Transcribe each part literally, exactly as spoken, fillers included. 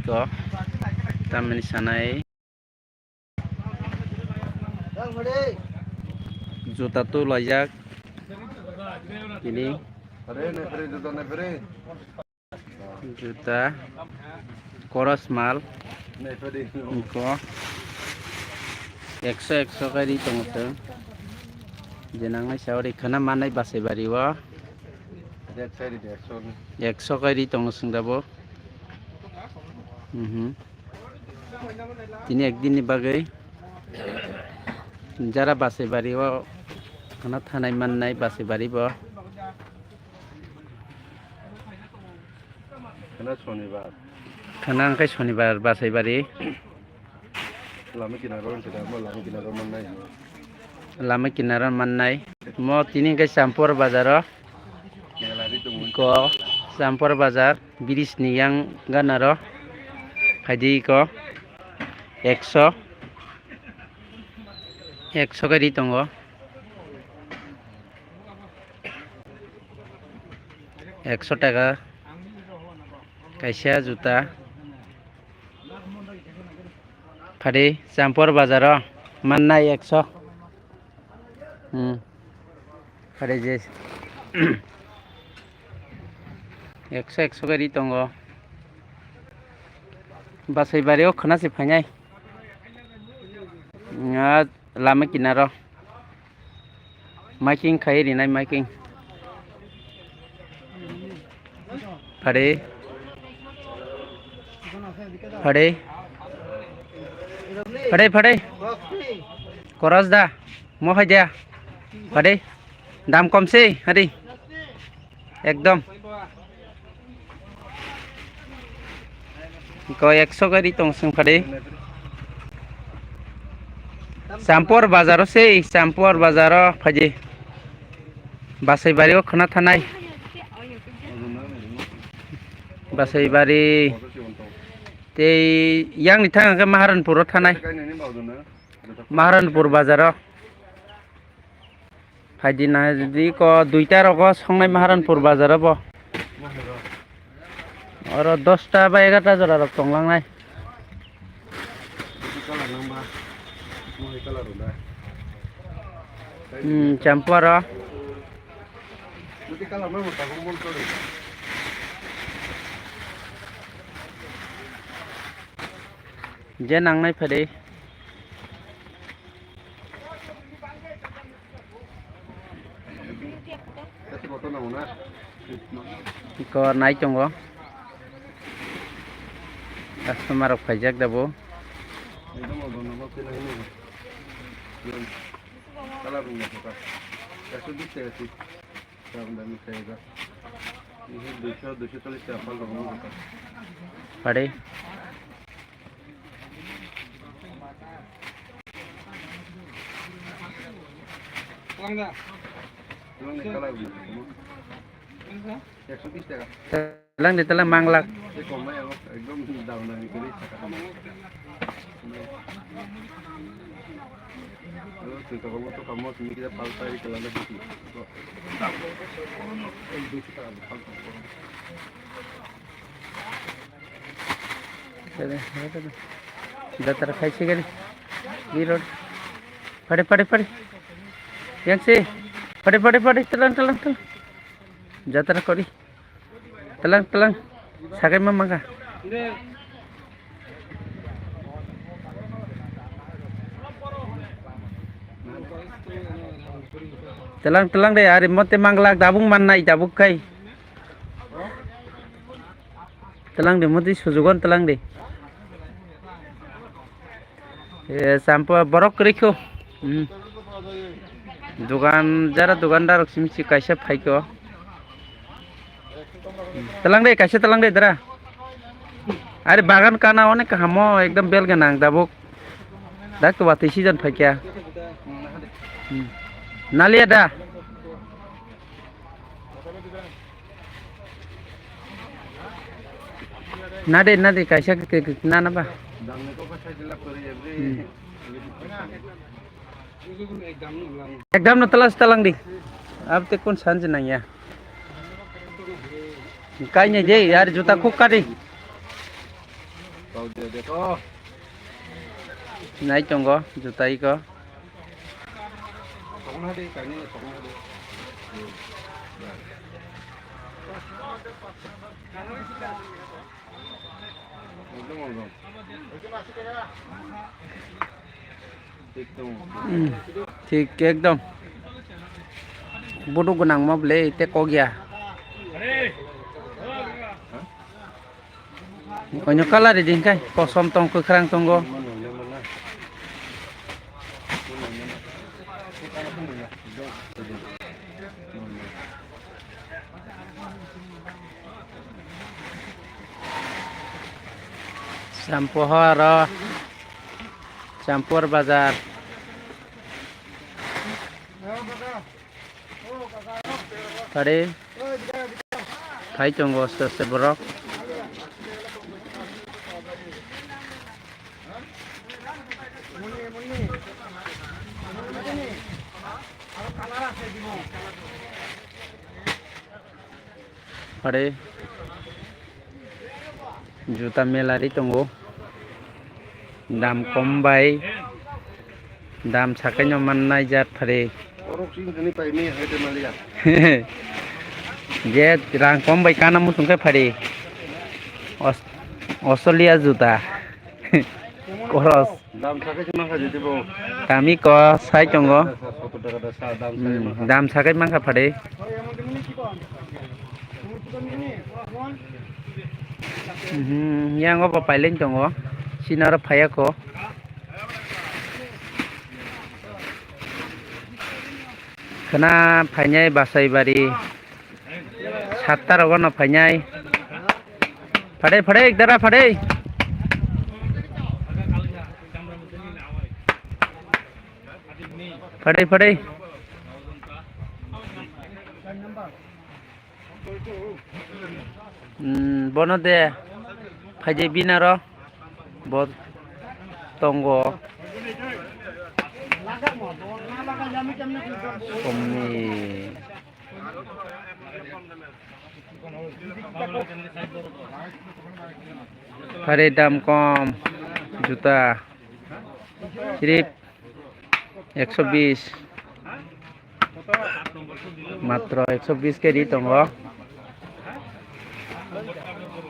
Ko tamni sanai juta tu laijak tini. Juta koros mal ko ekso ekso kai ri tongo chwng. Je nangnai sa ori khana manai basai bari o. Ekso kai ri tongo chwng dabo. Mhm. Tini ekdin ni bagwi jara basai bari o khana thanai mannai basai bari bo. Khana sonibar. Khana wngkhe sonibar basai bari. Lama kinaro wngkhe da, mo lama kinaro mannai. Lama kinaro mannai. Mo tini wngkhe Champor bazaro. Ko Champor bazar, bridge ni yang ganaro. Phaidi ko ekso, ekso kai ri tongo. Ekso taka kaisa juta. Phadi Champor bazaro mannai ekso. Hmm. Phadi je ekso, ekso kai ri tongo. Basai bari o khana se phainai. Ah, lama kinaro. Making khai rinai making. Phade. Phade. Phade, phade. Koros da. Mo hai dia. Phade. Dam kom se, hari. Ekdom. Ko ekso gari tong sung phadi. Champor bazaro sei, Champor bazaro phaji. Basai bari o khna thanai. Basai bari. Tei yang ni thang ke Maharanpur o thanai. Maharanpur bazaro. Phaidi na di ko duita rogo songnai Maharanpur bazar o bo. Oro dosta ba egarta jora rok tonglangnai. Hmm, Champor o. Je nangnai phade. Iko nai tongo. Customer rok phaijak dabo. Pare. Talang de, talang manglak. Jatra khai sigari. Birot. Pade, pade, pade. Yang si. Pade, pade, pade. Talang, talang, talang. Jatra kori. Talang, talang. Sakai mama ka. Talang, talang de. Ari mote manglak dabung mannai dabuk kai. Talang de, modi sujugon talang de. E, Champor borok kwrwi kho. Hmm. Dugan, jara dugandar rok simi si kaisa phaikho. Talang de, kaisa talang de, dara. Are bagan kana onek kahamo, ekdam bel ganang dabuk. Dak to watwi season phaikha. Hmm. Nalia da. Nade, nade, kaisa ke, ke, na, na ba. Hmm. Ekdam no talas talang di. Ab te kun sanj nang ya. Kai ne je, yar juta khuk kari. Nai tongo juta iko. Hmm, thik ekdom. Bodo gwnang ma bwle tei kok ya. Oino colour ri din khai, kosom tong, kwkhrang tongo. Champuhor o, Champur bazar. Tari phai tongo aste aste borok. Are juta mela ri tongo. Dam kom bai, dam sakai no mannai jat phari. Borok sini sini pai mi hai te maliya. Je rang kom bai kana muchung khe phari. Aus-, Australia juta. Koros. Dam sakai se mankha jete bo. Tami ko sai tongo. Sottor taka da sa dam sakai Hmm, mankha. Dam sakai mankha phari. Hmm, yang obo paileng tongo. Sinaro phaiya ko. Khna phainai Basaibari. Satta rogo no phainai. Phadai, phadai, dara phadai. Phadai, phadai. Hmm, bono de. Phaidi binaro. Bo tongo. Somni. Phari dam kom juta sirip ekso bis, matro ekso bis khe ri tongo,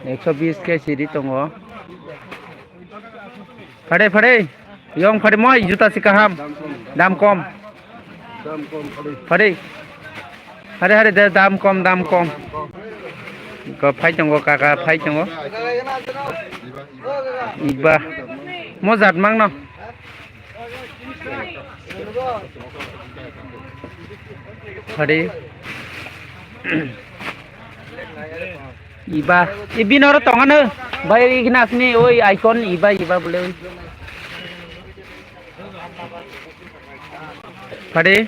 ekso bis khe si ri tongo. Phade, phade. Yong phade moi, juta si kaham. Dam kom. Dam kom phade. Phade. Hare, hare, de, dam kom, dam kom. Ko phai tongo, kaka phai tongo. Iba. Mo jat mang no. Phade. Iba, ibini oro tongano. Bai, igna asni, oi, icon, iba, iba, bole, oi. Phade.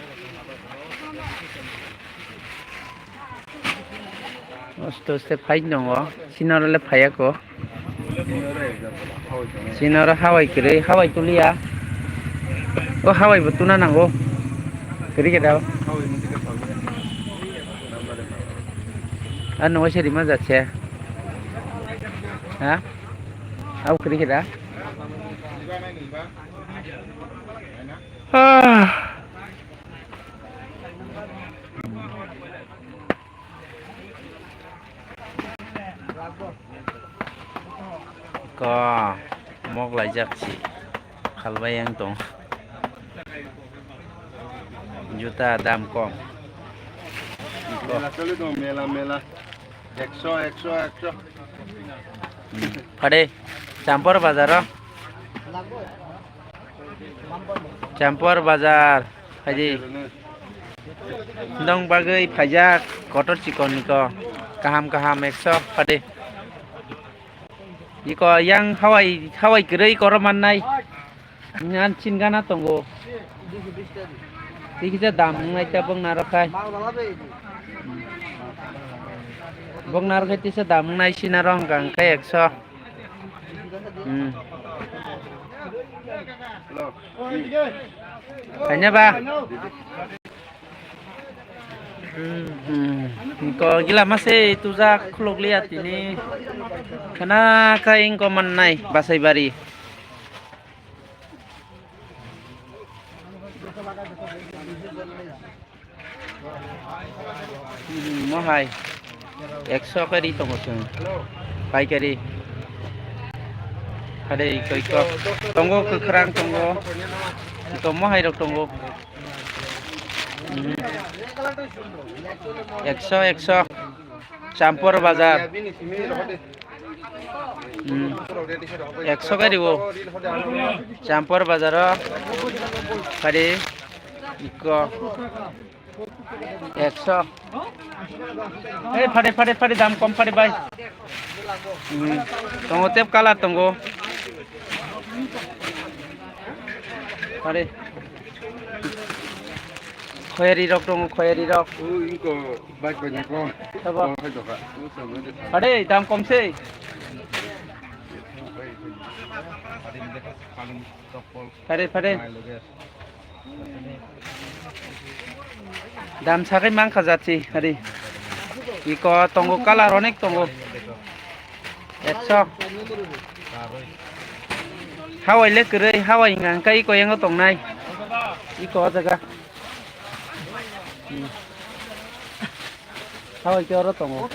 Aste, aste, phai nongo. Sinaro le phaiya ko. Sinaro hawai kwrwi, hawai tuliya. O hawai bo tuna nango. Kwrwi khe da. Ano waisa rima jat se. Ha? Au kwrwi khe da. Ah. Ko mok laijak si khalbai yang tong. Juta dam kom. Mela choli tong, mela, mela. Ekso, ekso, ekso. Phade, Champor bazar o. Champor bazar, phaidi. Nong bagwi phaijak, kotor chikon ni ko. Kaham kaham ekso, phade. Iko yang hawai, hawai kwrwi koro mannai. Ngan chin gana tongo. Tikisa dam wngnai ta bong narok khai. Bong narok khai tisa dam wngnai sina rong kang khai ekso. Hmm. Kanya ba? Hmm, ko gila mase tujak khuluk liya tini. Khana kha ingko mannai Basaibari. Hmm, mohai. Ekso kari tongo chwng. Paikari. Hade iko iko. Tongo kwkhwrang tongo. Iko mohai rok tongo. Hmm. Ekso, ekso. Champur bazar. Hmm. Ekso kari o. Champur bazar o. Kari. Iko. Ekso. Ei, phade, phade, phade, dam kom phade, bai. Hmm. Tongo, tep kala tongo. Phade. Khoyari rok tongo, khoyari rok. O, iko bike bai nang kom. Sabo. Kom khai doka. Phade, dam kom se. Phade, phade. Dam sakai mangkha jati, hari. Iko tongo, colour onek tongo. Ekso. Hawai le kwrwi, hawai hwnka hwnkhe iko yango tongnai. Iko o jaga. Hmm. Hawai khe oro tongo.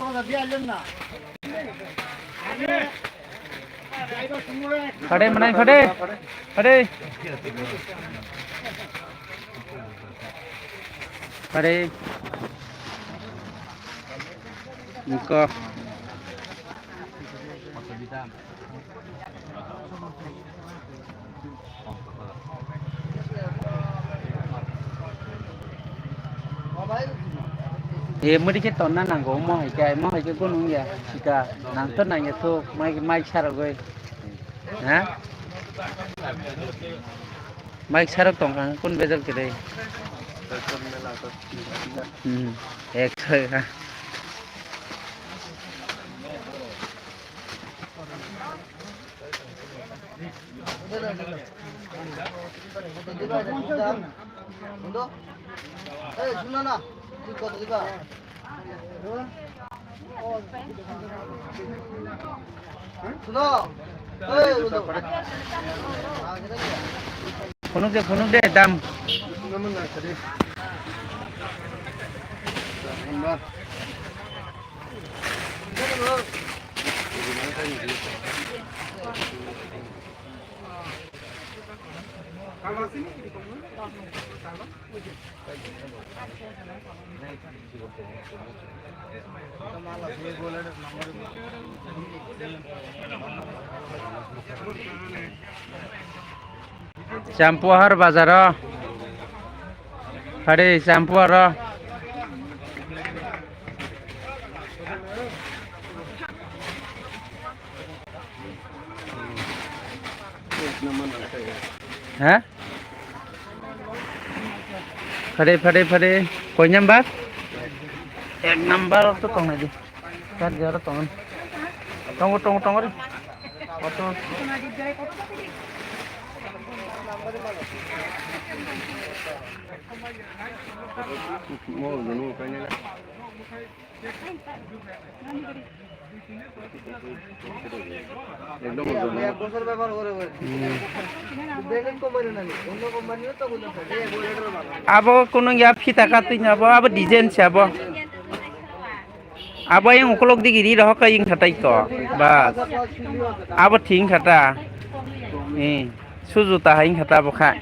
Phade manai phade. Phade. Phade. Niko. E, mudi khe tonna nango, mo hai khe, mo hai khe gunung ya, sika, nang to nang ya thuk, mai, mai sarogoi. Ha? Mai sarok tong kha, kun bejal khe dei. Hmm, ek thai ha. Phunuk de, phunuk de, dam. Champuahar bazar o. Phari Champuahar o. Ha? Phari, phari, phari. Koi number? Ek number to tongnai di. Kar jara tongo. Tongo, tongo, tongo re. Auto. Abo kono ya phita katwi abo, abo design se abo. Abo yang ukolog digi ri rohok ka yang khatai to. Bas. Abo thing khata. Eh. Sujuta hai wngkha ta bo kha.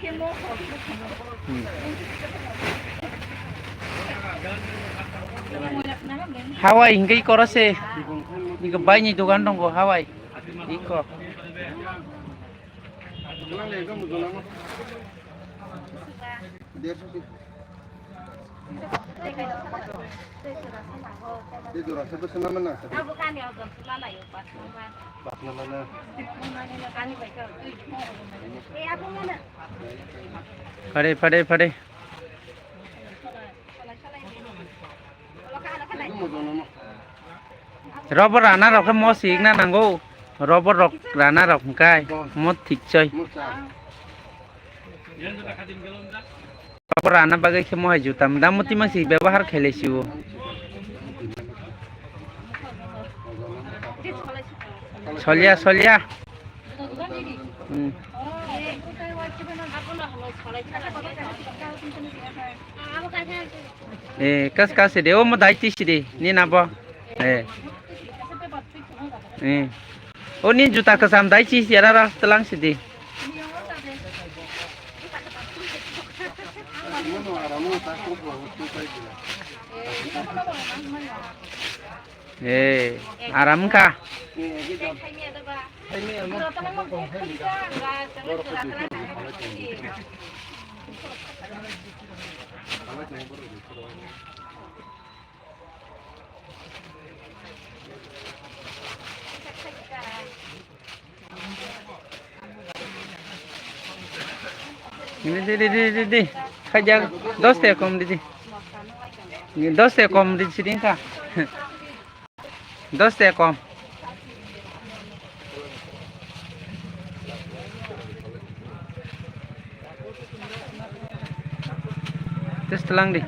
Hmm. Hawai hingke koro se. Niko bai ni dogan tongo hawai. Iko. Phare, phare, phare. Robo rana rok khe mo sikna nango. Robo rok rana rok hwnkhe mo thik chai. Abo rana bagwi khe mohai juta mda muti mangsi byabohar khailai sio. Solya, solya. Hmm. Eh, kas kas de, omo dai tisi de, ni nabo. Eh. Eh. O ni juta kwcham dai tisi ara ra tlang sidi. Eh, aram kha. Di, di, di, di, di, di. Khaijak dos taka kom di, di. Dos taka kom di, siding kha. Dos taka kom. Test lang di.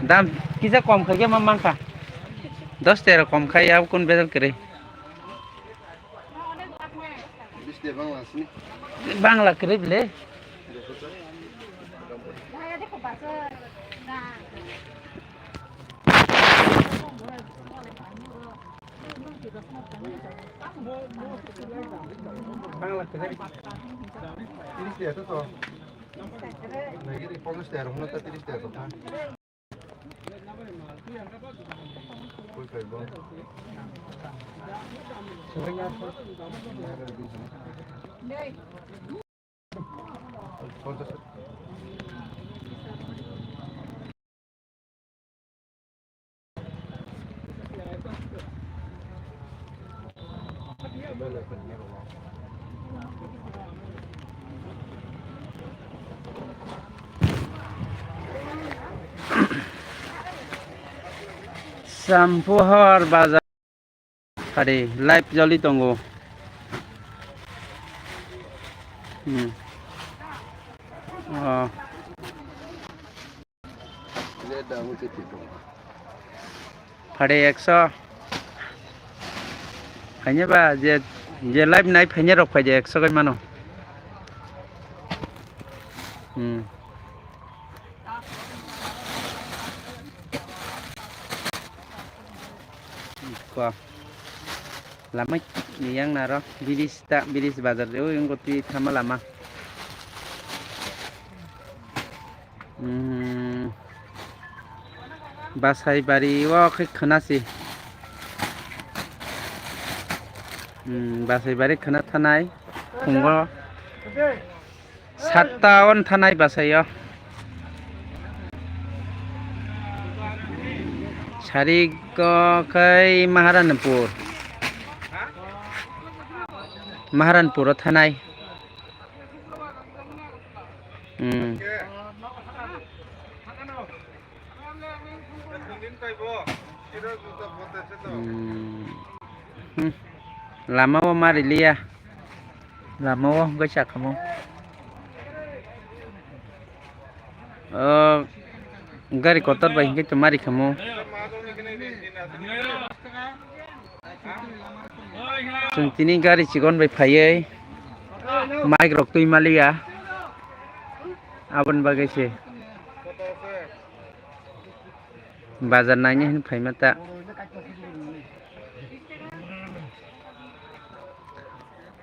Dam kisa kom khaikhe ma mankha. Dos taka kom khai, abo kun bedal kwrwi. Bangla kwrwi bile. Bangla kwrwi. Tiris taka to. Nagiri ponchash taka rok no ta tiris taka to kha. Sampuhor bazar. Hari live joli tongo. Hmm. Oh. Phade ekso. Phainai ba je, je live nai phainai rok phai je ekso kai mano. Hmm. Kwa. Lama yang naro biris ta biris bazar de oi wngkha twi thama lama. Hmm. Basai bari o khe khwnasi. Hmm, basai bari khwna thanai. Phungo. Satta on thanai basaio. Sarigo khai Maharanpur. Maharanpur o thanai. Hmm. Hmm. Hmm. Lama o mari liya. Lama o hwnkhe sakhamo. O gari kotor bai hwnkhe to mari khamo. Chwng tini gari chikon bai phaiwi mic rok twi maliya. Aboni bagwi se. Bazar naini hin phaima ta.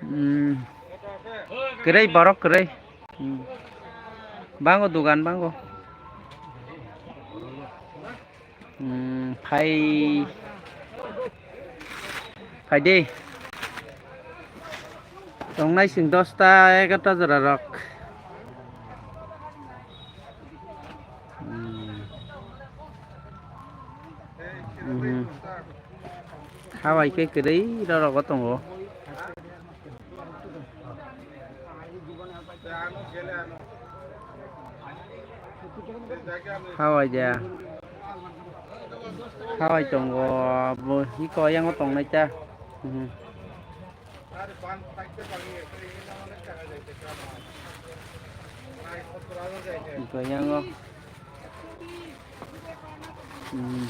Hmm. Kwrwi borok kwrwi. Hmm. Bango dugan bango. Hmm, phai, phai de. Tongnai sing dosta egarta jora rok. Hmm. Mhm. Hawai khe kwrwi rw rogo tongo. Hawai da. Hawai tongo. Bo iko yango tongnai ta. Mhm. Are pan paite pani ekre ina mane chaga jaite kama. Ito yango. Hmm.